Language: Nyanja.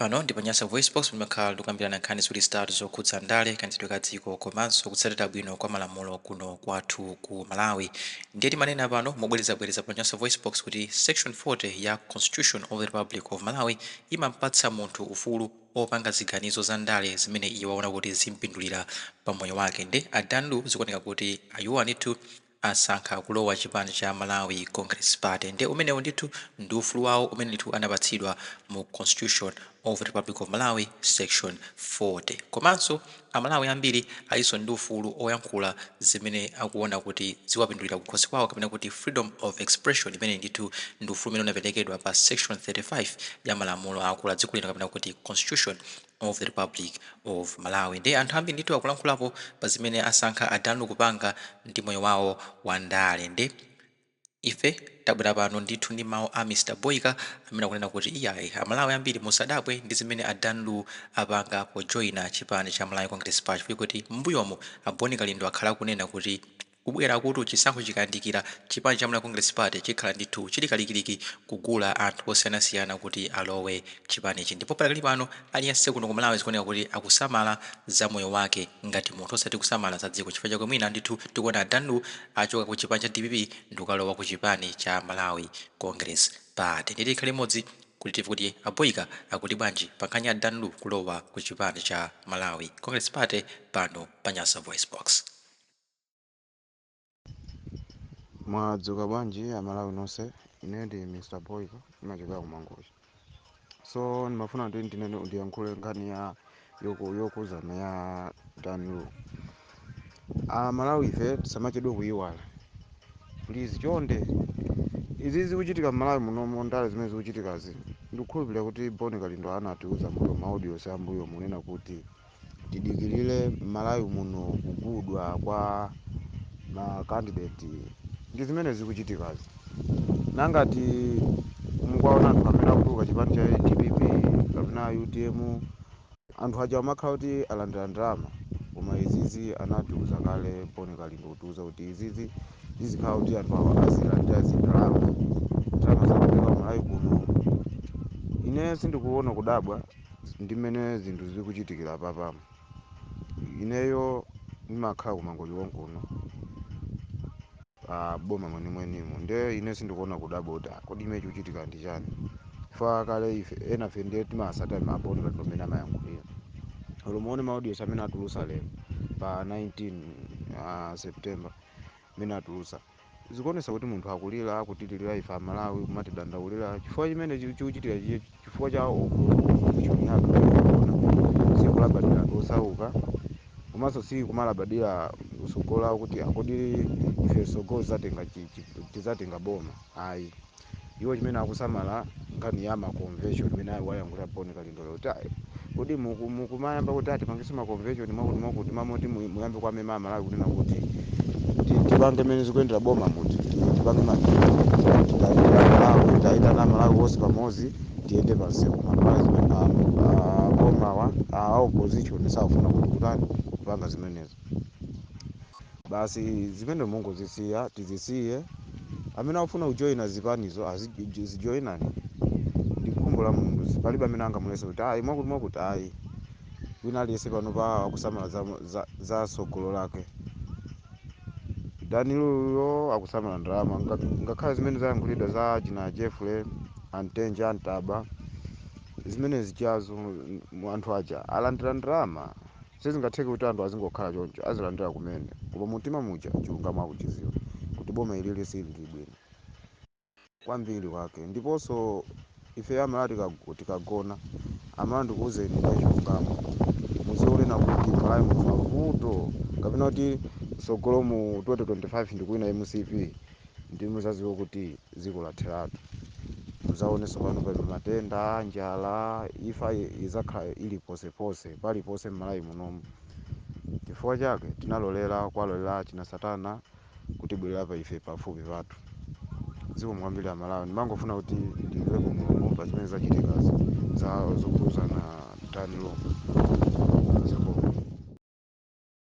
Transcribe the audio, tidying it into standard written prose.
Pano ndi pa Nyasa VoiceBox, timakhala tikukambirana nkhani ziwiri zitatu zokhudza ndale, kayendetsedwe ka dziko komanso kutsatira bwino kwa malamulo kuno kwathu ku Malawi. Ndiye timanena pano mobwerezabwereza pa Nyasa VoiceBox kuti Section 40 ya Constitution of the Republic of Malawi imampatsa munthu ufulu opanga ziganizo za ndale zimene iye waona kuti zimpindulira pa moyo wake. Nde a Dan Lu zikuoneka kuti iwowa ndithu asankha kulowa chipani cha Malawi Congress Party, nde umenewu ndithu ndi ufulu wawo umene ndithu anapatsidwa mu Constitution of the Republic of Malawi Section 40. Komanso aMalawi ambiri alinso ndi ufulu oyankhula zimene akuona kuti ziwapindulira kukhosi kwawo, kapena kuti freedom of expression, imene ndithu ndi ufulu umene unaperekedwa pa Section 35 ya malamulo akulu a dziko lino, kapena kuti Constitution of the Republic of Malawi. Ndiye anthu ambiri ndithu akulankhulapo pa zimene asankha a Dan Lu kupanga ndi moyo wawo wa ndale. Nde ife tabwera pano ndithu ndi mawu a Mr Boyka amene akunena kuti iyayi, aMalawi ambiri musadabwe ndi zimene a Dan Lu apanga pojoyina chipani cha Malawi Congress Party, chifukwa kuti m'mbuyomu a Bon Kalindo akhala akunena kuti kubwera kutu chisankho chikayandikira, chipani cha Malawi Congress Party chikhala ndithu chili kalikiliki kugula anthu osiyanasiyana kuti alowe chipanichi, ndipo padakali pano aliyense kuno ku Malawi zikuoneka kuti akusamala za moyo wake ngati munthu, osati kusamala za dziko. Chifukwa chake mwina ndithu tikuona a Dan Lu achoka ku chipani cha dpp ndikukalowa ku chipani cha Malawi Congress Party. Ndiye tikhale limodzi kuti timve kuti a Boyka akuti bwanji pa nkhani ya Dan Lu kulowa ku chipani cha Malawi Congress Party pano pa Nyasa VoiceBox. Mwadzuka bwanji Amalawi nonse? Ine ndi Mr Boyka, ndimachokera ku Mangochi. So ndimafuna kuti ndinene, ndiyankhule nkhani ya yokuzana ya Dan Lu. Amalawi ife tisamachedwe kuyiwala, please, chonde. Izi zikuchitika m'Malawi munomo, ndale zimene zikuchitikazi, ndikukhulupirira kuti Bon Kalindo anatiuza mbuyo, ma audios ambuyo munena kuti tidikilire m'Malawi muno kugudwa kwa ma candidate, ndi zimene zikuchitikazi. Nangati mukuwaona anthu amene akutuluka chipani cha DPP kapena UTM, anthu aja amakhala kuti alandira ndalama, koma izizi anatiuza kale Bon Kalindo, kutiuza kuti izizi zizikhala kuti anthu awa azilandira zindalama, ndalama zakutenga Malawi kuno. Ine sindikuona kudabwa ndi mmene zinthu zikuchitikira apapamo. Ineyo ndimakhala ku Mangochi konkuno, pa boma mwenimwenimo, nde ine sindikuona kudabwa kuti, ah, kodi imene chikuchitika ndi chani? Fa kale ife ena fe ndiye timasata ma Bon Kalindo mmene amayankhulira. Olo muone ma audios amene atulusa lero pa 19 September, mmene atulusa zikuonesa kuti munthu akulira, akutilirira ife Amalawi, kumatidandaulira chifukwa chimene chikuchitika chiye, chifukwa cha opposition yathu kuona sikulabadira anthu osauka, komanso sikumalabadira usogolo lawo, kuti akodi ife sogolo tizatenga boma. Ayi, iwo chimene akusamala nkhani ya ma convention imene wayankhula Bon Kalindo lero, kuti ayi, kodi mukumayamba kuti atipangise ma convention mwakuti mwakuti, mamoti muyambe kwamema Amalawi kunena kuti tipange mmene zikuyendera boma, muti tipange ma Malawi, tayitana Amalawi wonse pamodzi, tiyende pansewu. Mapala zimene bomawa a opposition sakufuna kuti kutani, kupanga zimenezo. Basi, zimene mungozisiya, tizisiye. Amene akufuna kujoyina zipanizo azijoyinani, ndi khumbo la munthu, palibe amene angamulese kuti ayi, mwakuti mwakuti, ayi. Wina aliyense pano pa akusamala za sogolo lake. Dan Luyo akusamala ndalama, ngakhale zimene zayankhulidwa za china Jeffrey Antenja Antaba, zimene zichazo, anthu aja alandira ndalama. Sizingatheke kuti anthu azingokhala choncho, azilandira kumene, koma mumtima muja chilungamo akuchiziwa kuti boma ilili silili bwino kwambiri kwake. Ndiponso ife Amalawi tikagona, Amalawi, ndikuwuzeni ndi chilungamo, muzione kuti Malawi muno mavuto, kapena kuti msogolo mu 2025 ndikuwina MCP, ndi muzaziwe kuti dziko latheratu. Muzaonenso pano pali matenda, njala, ifa izakhala ili posepose, paliponse m'Malawi munomu. Chifukwa chake tinalolera, kwalolera china satana kutibwerera pa ife pafupi pathu. Zikomo kwambiri Amalawi, ndimangofuna kuti ndimve kumulungu pa zimene zachitikazi za zokhuzana Dan Lu. Zikomo.